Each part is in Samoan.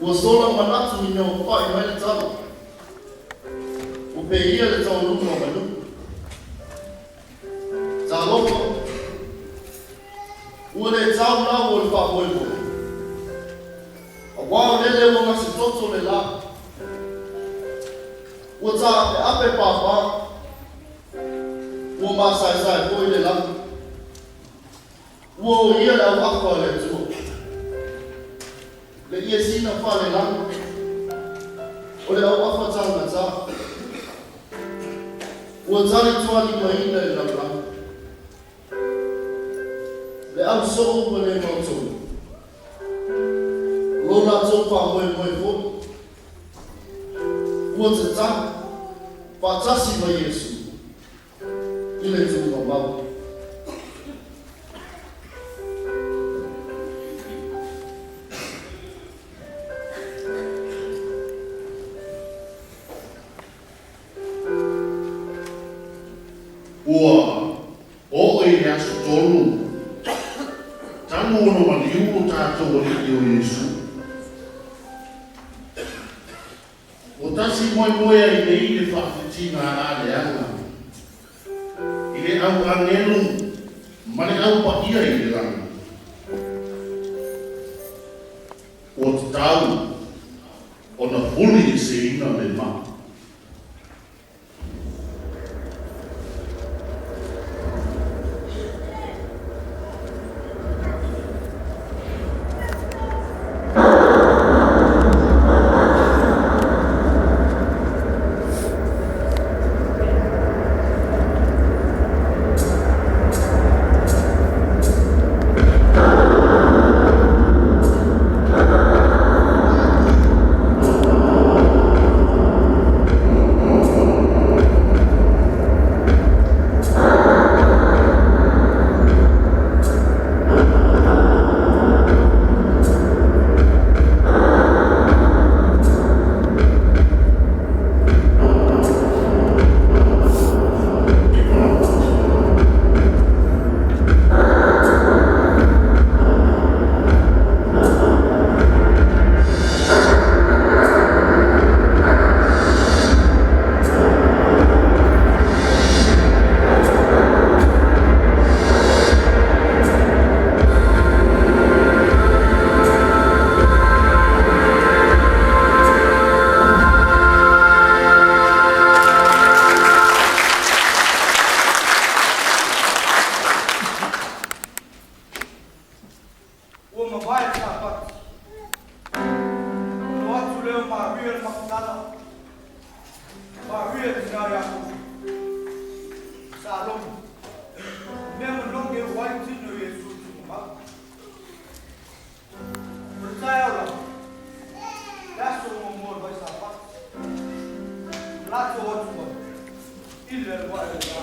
Ua sola manatu ina ua pa'i mai le tala, ua peia le taualuga o manu. Talofa, ua le tau lau o le faamoemoe, aua o lele ua gasetoto le la. Ua taapeape papa, ua masaesae foi le lagi. Ua oia le auafa a le Atua, le iesina falelagi, o le auafa taugata, ua talitualimaina e le lalolagi. Le au soo ua le mautonu, o lo latou faamoemoe foi, ua tatau faatasi ma Iesu i le tuugamau. Ua oo i le aso 3 talu ona maliu lo tatou Alii o Iesu. Ua tasi moemoe ai nei le faafitiga a le ala i le au agelu ma le au paia i le lagi. Ua tatau ona fuli eseina le maa. Ua mavae le Sapati. Ona o atu lea o Maria le Makatala, Maria le tina o Iakopo, Salomi, i mea manogi e oo ai le tino o Iesu i tuugamau. O le taeao lava, le aso muamua o le vai Sapati, na latou o atu ai i le alu ae o le la.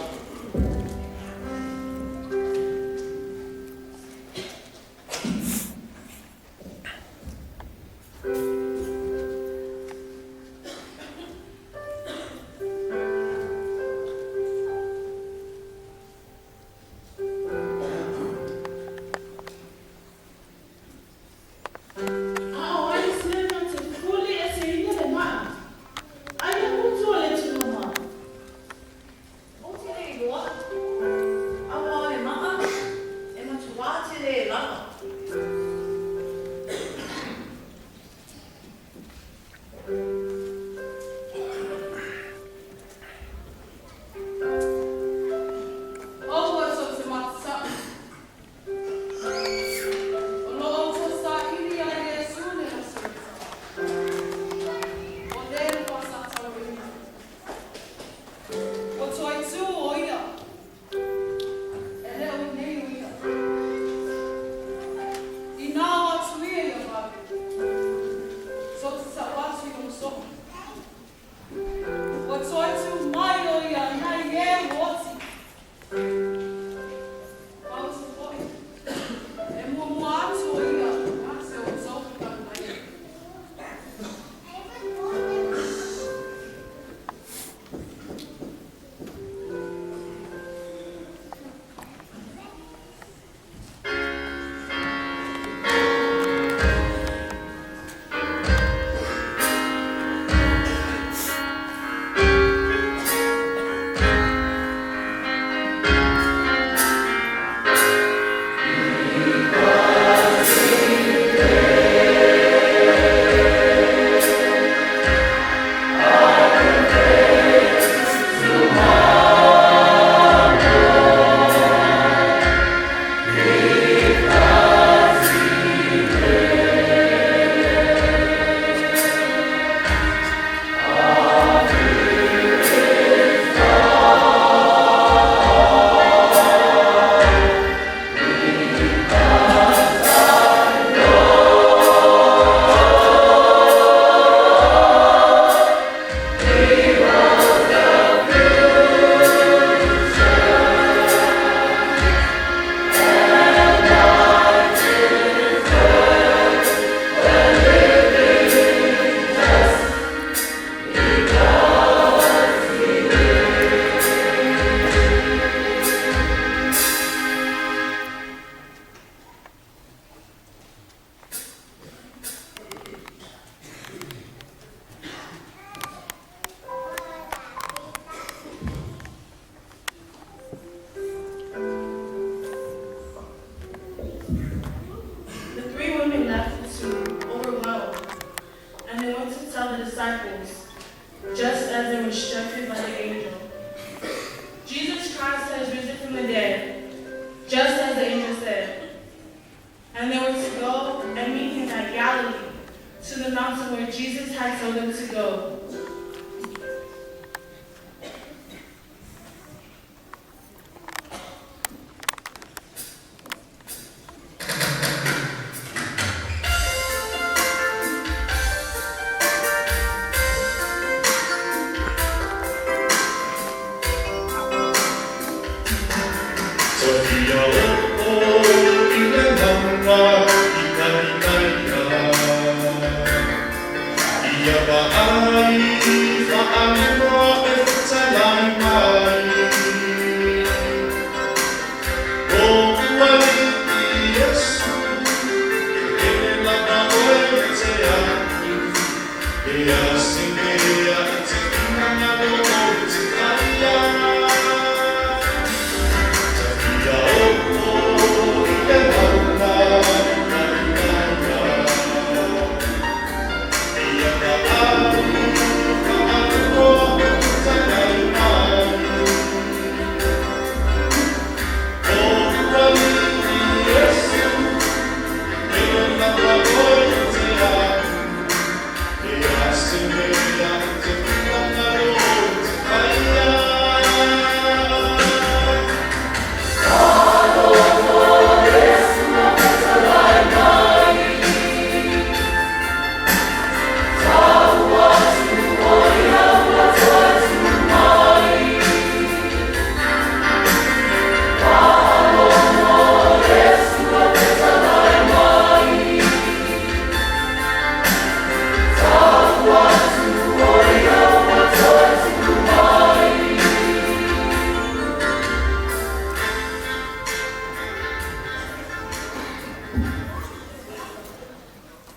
to the mountain where Jesus had told them to go.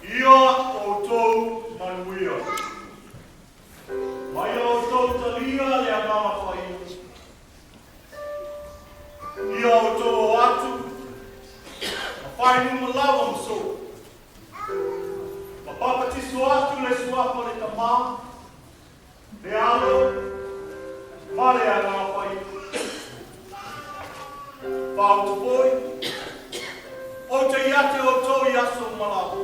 Ia outou manuia. Mai outou talia le Agaga Paia. Ia outou o atu, ma fainuma lava ma soo. Ma papatiso atu le suafa le Tamā, le Alo, ma le Agaga Paia. Fa'autu foi, ou te ia te outou i aso uma lava.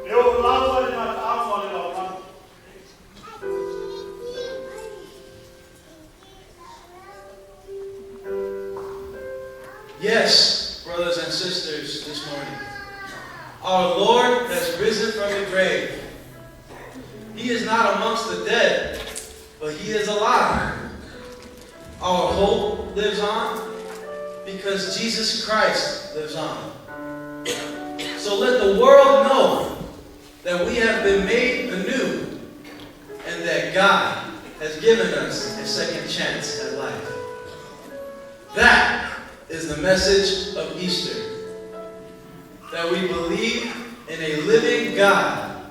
E oo lava i le gataaga a le lalolagi. Yes, brothers and sisters, this morning, our Lord has risen from the grave. He is not amongst the dead, but he is alive. Our hope lives on because Jesus Christ lives on. So let the world know that we have been made anew and that God has given us a second chance at life. That is the message of Easter. That we believe in a living God,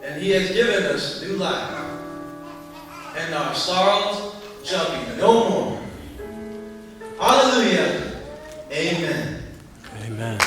and He has given us new life, and our sorrows shall be no more. Hallelujah. Amen. Amen.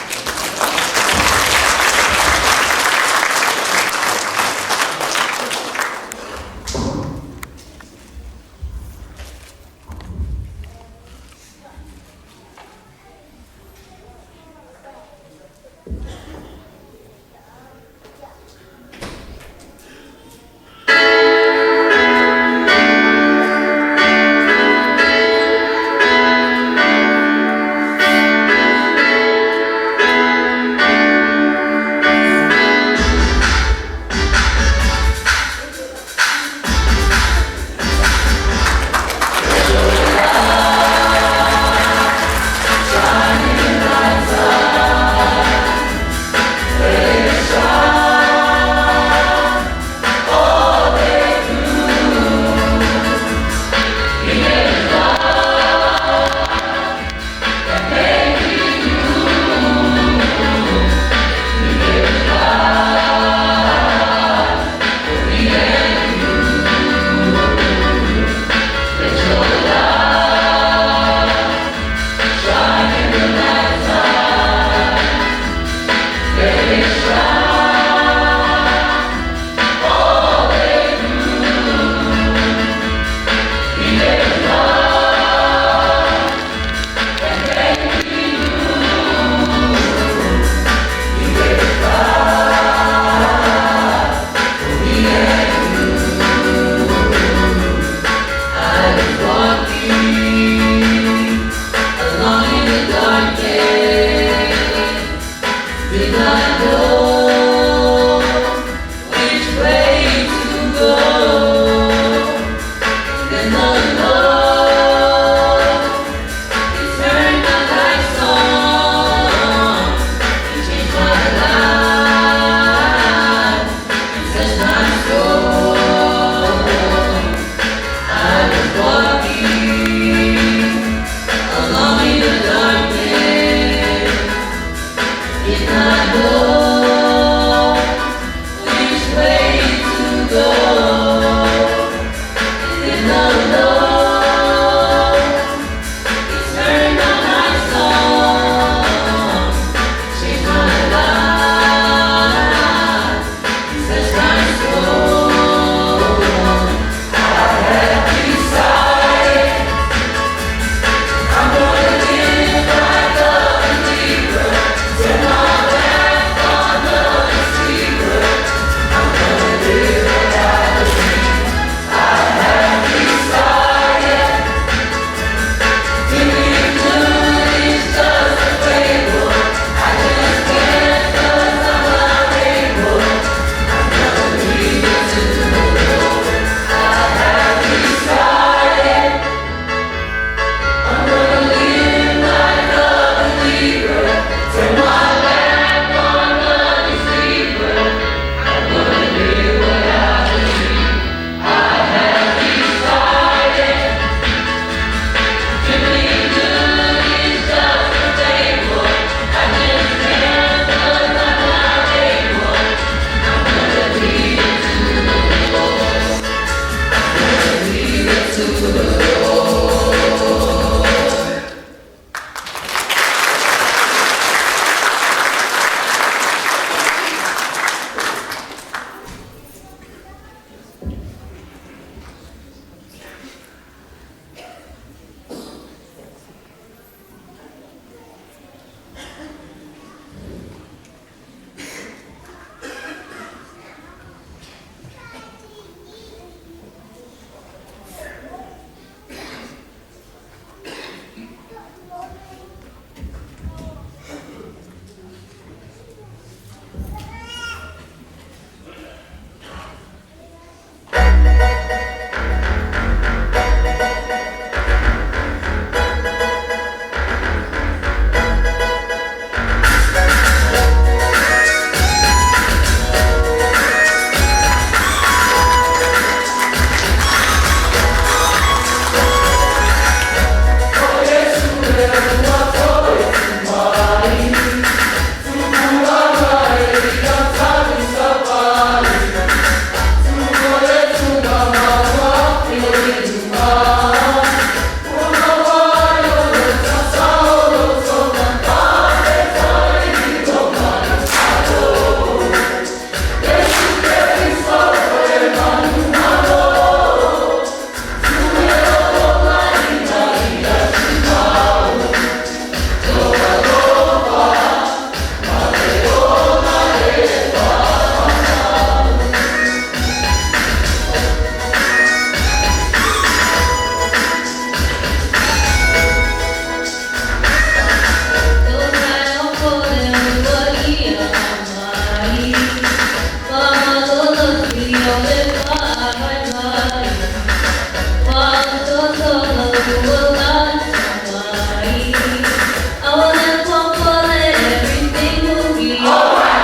Know which way to go. Then the Lord, He turned my lights on. He changed my life. He touched my soul. I was walking along in the darkness. Did not know which way to go. And then the Lord, He turned my lights on, changed my life, He touched my soul. I have decided I'm gonna live like a believer. Turn my back on the deceiver. I'm gonna live what I believe. I have decided. Feeling good is just a fable. I just can't 'cause I'm not able. I'm gonna leave it to the Lord. I have decided. I'm gonna live like a believer. Turn my back on the deceiver. I'm gonna live what I believe. I have decided. Feeling good is just a fable. I just can't 'cause I'm not able. I'm gonna leave it to the Lord. I'm gonna leave it to the Lord. Everything will be alright.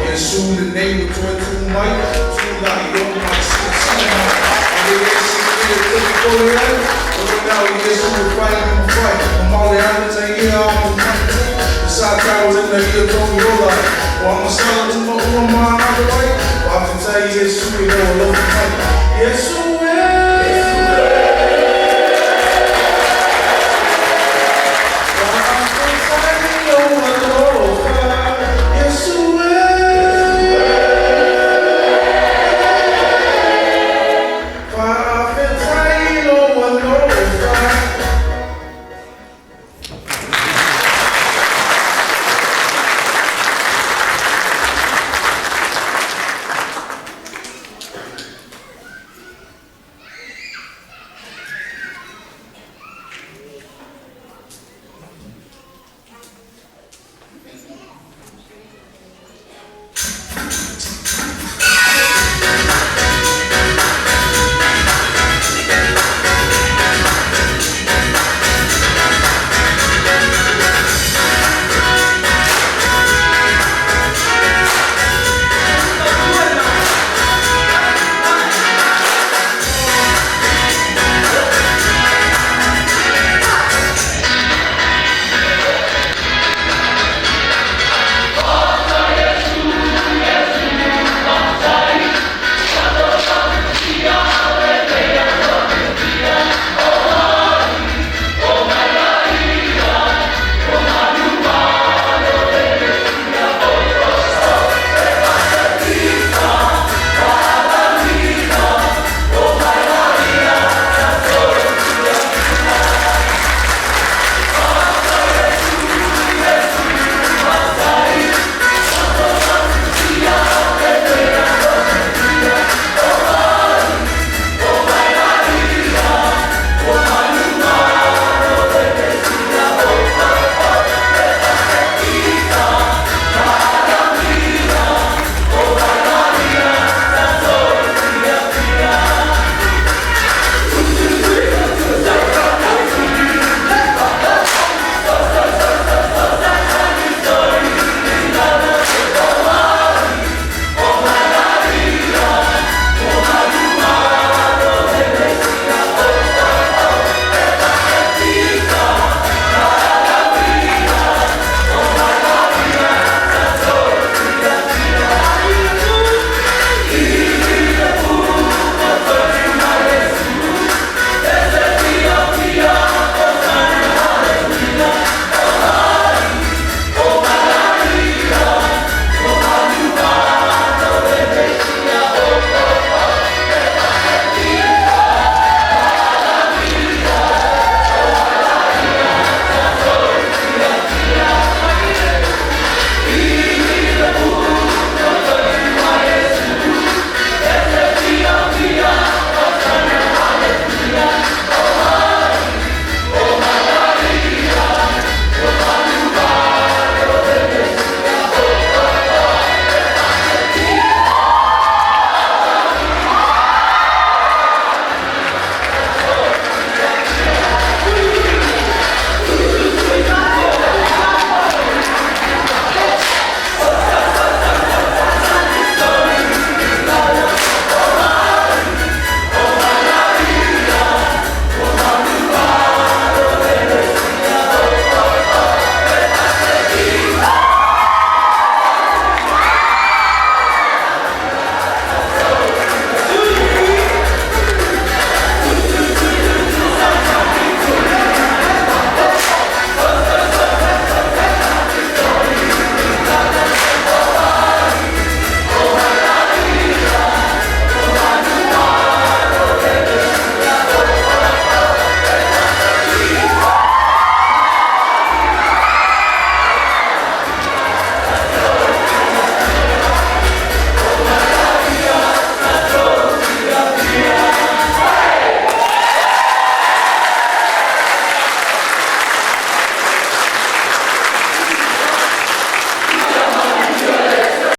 Yesu le nei o toe tū mai, tū lahi o mai sina sina mai. A le esi ki e te kore ai, o le nau Yesu e whai ni mawhai, o maole ana te ia a mo mai te, o sa tau le na ia tongi ola, o ama sala tuma ua maana wai, o a te tai Yesu i o alofa mai. Yesu